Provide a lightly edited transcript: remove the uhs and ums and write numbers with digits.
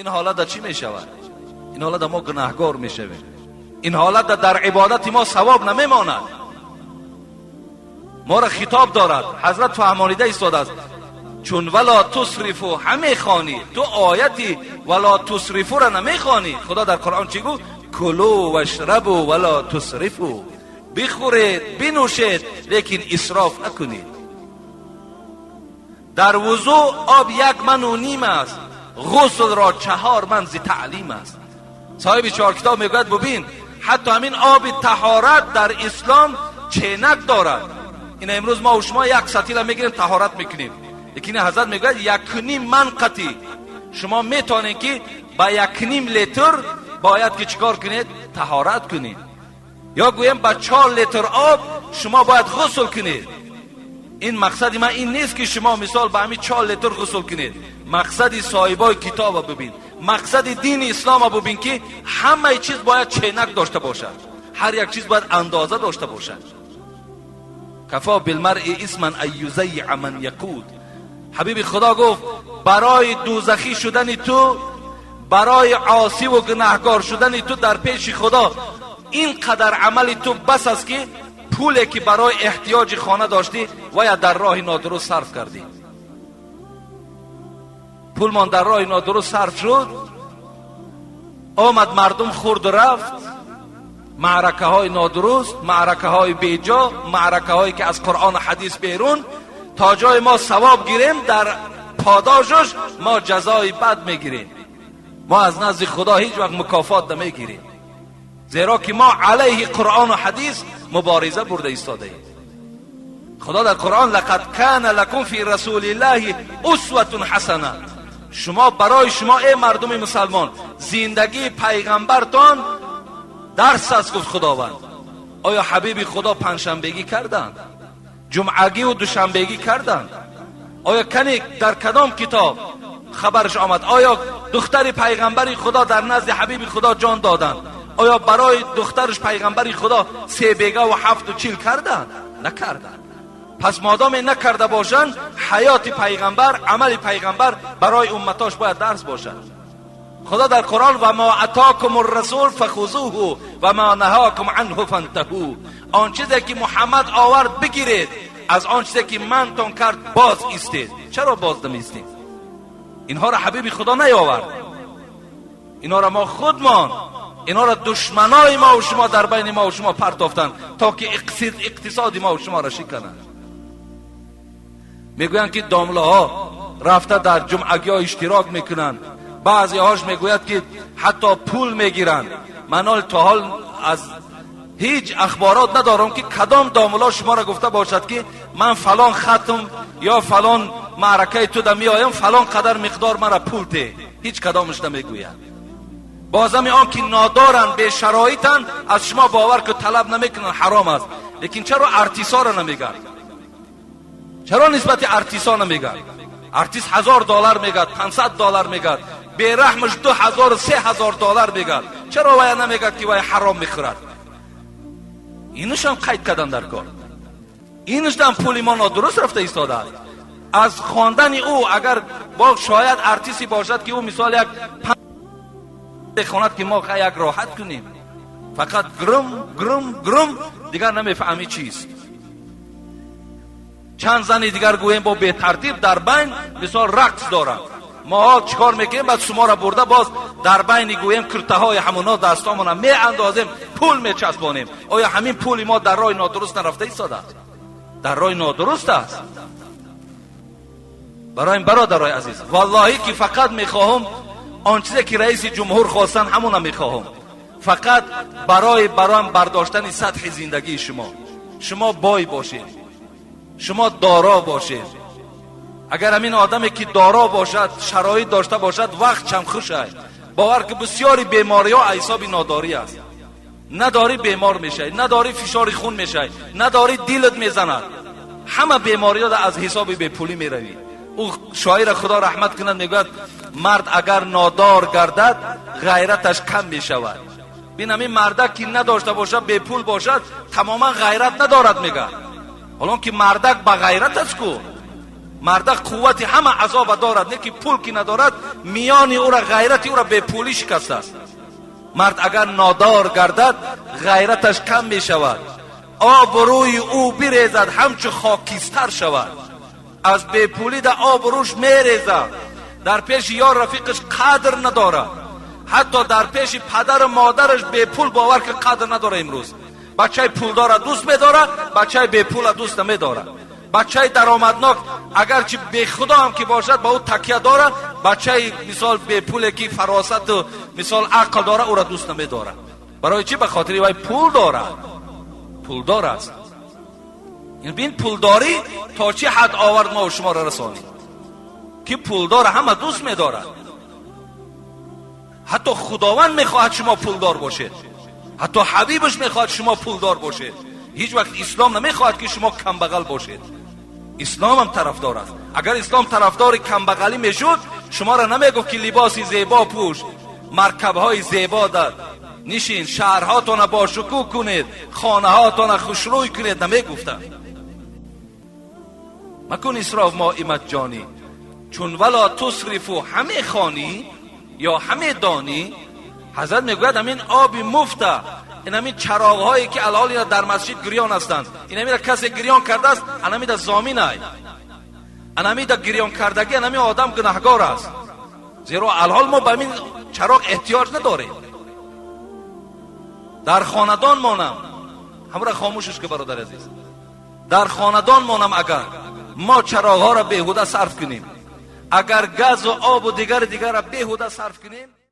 Ин ҳолат чӣ мешавад? Ин ҳолат мо гунаҳгор мешавем. Ин ҳолат дар ибодати мо савоб намемонад. Моро хитоб дорад, ҳазрат фаҳмонида истодааст. Чун вала тусрифу ҳамехонӣ, ту ояти вала тусрифуро намехонӣ. Худо дар Қуръон чӣ гуфт? Кулу вашрабу вала тусрифу. Бихӯред, бинӯшед, лекин исроф накунед. Дар вузӯ об 1.5 ман аст, ғусл ро 4 ман зи таълим аст. Соҳиби чор китоб мегӯяд: бубин, ҳатто ҳамин оби таҳорат дар ислом ченак дорад. Ина имрӯз мо шумо як сатила мегирем, таҳорат мекунем, лекин ҳазрат мегӯяд: 1.5 ман қатӣ шумо метавонед, ки ба 1.5 литр бояд ки чикор кунед? Таҳорат кунед. Ё гӯем, ба 4 литр об шумо бояд ғусл кунед. Ин мақсади ман ин нест, ки шумо мисол ба ҳамин 4 литр ғусл кунед. Мақсади соҳибои китоба бибин, мақсади дини ислома бибин, ки ҳамаи чиз бояд ченак дошта бошад, ҳар як чиз бояд андоза дошта бошад. Кафо билмаръи исман ан юзаййиа ман яқуд. Ҳабиби Худо гуфт: барои дӯзахӣ шудани ту, барои осиву гунаҳгор шудани ту дар пеши Худо ин қадар амали ту бас аст, ки пуле ки барои эҳтиёҷи хона доштӣ, вая дар роҳи нодуруст сарф кардӣ. Пулмон дар роҳи нодуруст сарф шуд, омад, мардум хӯрду рафт. Маъракаҳои нодуруст, маъракаҳои беҷо, маъракаҳое ки аз Қуръону ҳадис берун, то ҷои мо савоб гирем, дар подошаш мо ҷазои бад мегирем. Мо аз назди Худо ҳеҷ вақт мукофот намегирем, зеро ки мо алайҳи Қуръону ҳадис мубориза бурда истодаем. Худо дар Қуръон: лақад кана лакум фи расулиллаҳи усватун ҳасана. Шумо, барои шумо, эй мардуми мусалмон, зиндагии пайғамбартон дарс аст, гуфт Худованд. Оё ҳабиби Худо панҷшанбегӣ карданд, ҷумъагиву душанбегӣ карданд? Оё кане дар кадом китоб хабараш омад? Оё духтари пайғамбари Худо дар назди ҳабиби Худо ҷон доданд? Оё барои духтараш пайғамбари Худо себегаву ҳафту чил карданд? Накарданд. Пас модоме накарда бошанд, ҳаёти пайғамбар, амали пайғамбар барои умматош бояд дарс бошад. Худо дар Қуръон: ва мо атокум расул фахузуҳу ва ма наҳокум анҳу фантаҳу. Он чизе ки Муҳаммад овард, бигиред, аз он чизе ки мантон кард, боз истед. Чаро боз намеистем? Инҳоро ҳабиби Худо наёвард, инҳоро мо худмон, инҳоро душманои мову шумо дар байни мову шумо партофтанд, то ки иқтисоди мову шуморо шикананд. Мегӯянд, ки домлаҳо рафта дар ҷумъагиҳо иштирок мекунанд, баъзеҳош мегӯяд, ки ҳатто пул мегиранд. Ман ҳол то ҳол аз ҳеҷ ахборот надорам, ки кадом домуло шуморо гуфта бошад, ки ман фалон хатм ё фалон маъракаи туда меоям, фалон қадар миқдор мара пул те. Ҳеҷ кадомаш намегӯяд. Бозами он ки нодоранд, бешароитанд, аз шумо бовар ки талаб намекунанд, ҳаром аст. Лекин чаро артисоро намегӯянд? Чаро нисбати артисо намегӯянд? Артист 1000 доллар мегӯяд, 500 доллар мегӯяд, бераҳмаш 2000, 3000 доллар мегӯяд. Чаро вая намегӯяд, ки вая ҳаром мехӯрад? Инушам қайд кардан дар кор. Инушдам пули мо нодуруст рафта истодааст аз хондани ӯ. Агар бо шояд артисте бошад, ки ӯ мисол як хонад, ки мо як роҳат кунем, фақат грум, грум, грум, дигар намефаҳмӣ чист. Чанд зани дигар гӯем бо бетартиб дар байн мисол рақс доранд. Моҳо чӣ кор мекунем? Баъд шуморо бурда боз дар байни гӯем куртаҳои ҳамуно дастомона меандозем, пул мечаспонем. Оё ҳамин пули мо дар роҳи нодуруст нарафта истодааст? Дар роҳи нодуруст аст. Барои бародарои азиз, валлоҳӣ ки фақат мехоҳам он чизе ки раиси ҷумҳур хостанд, ҳамона мехоҳам, фақат барои бароам бардоштани сатҳи зиндагии шумо. Шумо бой бошед, шумо доро бошед. Агар ҳамин одаме ки доро бошад, шароит дошта бошад, вақт чам хушай. Бовар ки бисёри бемориҳо ҳисоби нодорӣ аст. Надорӣ, бемор мешавӣ, надорӣ, фишори хун мешавӣ, надорӣ, дилат мезанад. Ҳама бемориҳо аз ҳисоби бепулӣ меравӣ. Ӯ шоира, Худо раҳмат кунад, мегӯяд: мард агар нодор гардад, ғайраташ кам мешавад. Бин, ҳамин мардак ки надошта бошад, бепул бошад, тамоман ғайрат надорад, мегӯяд. Ҳолон ки мардак ба ғайрат аст ку. Марда қуввати ҳама азоба дорад, не ки пул ки надорад, миёни ӯра, ғайрати ӯра бепулӣ шикастааст. Мард агар нодор гардад, ғайраташ кам мешавад, обрӯи ӯ бирезад, ҳамчу хокистар шавад. Аз бепулӣ да обрӯш мерезад, дар пеши ёр рафиқаш қадр надорад, ҳатто дар пеши падару модараш бепул, бовар ки, қадр надорад. Имрӯз бачаи пулдора дӯст медорад, бачаи бепула дӯст намедорад. Бачаи даромаднок, агарчи бехудо ҳам ки бошад, ба ӯ такя дорад. Бачаи, мисол, бепуле ки фаросату, мисол, ақл дорад, ӯра дӯст намедорад. Барои чӣ? Ба хотири вай пул дорад, пулдор аст. Бин, пулдорӣ то чӣ ҳад овард мо шуморо расонид, ки пулдора ҳама дӯст медорад. Ҳатто Худованд мехоҳад шумо пулдор бошед, ҳатто ҳабибаш мехоҳад шумо пулдор бошед. Ҳеҷ вақт ислом намехоҳад ки шумо камбағал бошед. Исломам тарафдор аст. Агар ислом тарафдори камбағалӣ мешуд, шуморо намегуфт ки либоси зебо пӯш, маркабҳои зебо дар нишин, шаҳрҳотона бошукӯҳ кунед, хонаҳотона хушрӯй кунед, намегуфта. Макун исроф мои маҷҷонӣ, чун ولا تسرفوا ҳаме хонӣ ё ҳаме донӣ. Ҳазрат мегӯяд, ҳамин оби муфта, ин ҳамин чароғҳое ки алҳол ина дар масҷид гирён ҳастанд, ин ҳамина касе гирён кардааст, анамида зоминай, анамида гирён кардагӣ, анами одам гунаҳгор аст, зеро алҳол мо ба ҳамин чароғ эҳтиёҷ надорем. Дар хонадон монам, ҳамра хомӯшаш ки, бародари азиз, дар хонадон монам, агар мо чароғҳоро беҳуда сарф кунем, агар газу обу дигари дигарро беҳуда сарф кунем.